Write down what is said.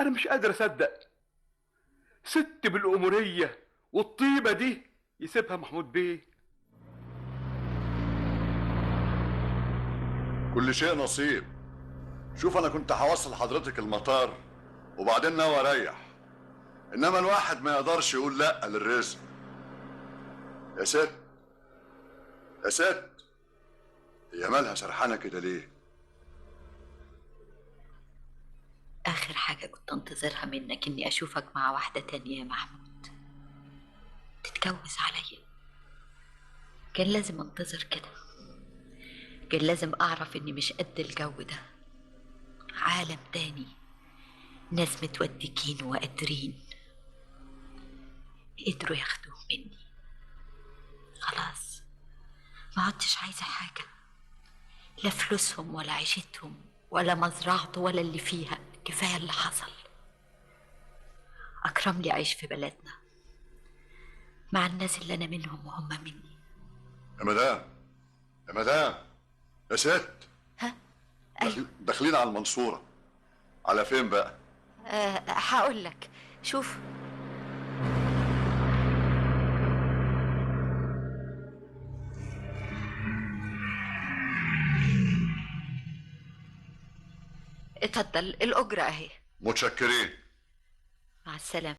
انا مش قادر اصدق، ست بالاموريه والطيبه دي يسيبها محمود بيه. كل شيء نصيب. شوف، انا كنت هوصل حضرتك المطار وبعدين ناوي اريح، انما الواحد ما يقدرش يقول لا للرزق. يا ست، يا ست، هي مالها سرحانه كده ليه؟ آخر حاجة كنت أنتظرها منك إني أشوفك مع واحدة تانية يا محمود، تتجوز عليا. كان لازم أنتظر كده، كان لازم أعرف إني مش قد الجو ده. عالم تاني، ناس متودكين وقادرين، قدروا ياخدوه مني. خلاص ما عدتش عايزة حاجة، لا فلوسهم ولا عيشتهم ولا مزرعته ولا اللي فيها. كفاية اللي حصل. أكرم لي أعيش في بلدنا مع الناس اللي أنا منهم وهم مني. يا مدام، يا مدام، يا ست. ها؟ أيوة. داخلين على المنصورة، على فين بقى؟ هقول لك. شوف، اتفضل الأجرة أهي. متشكرين. مع السلامة.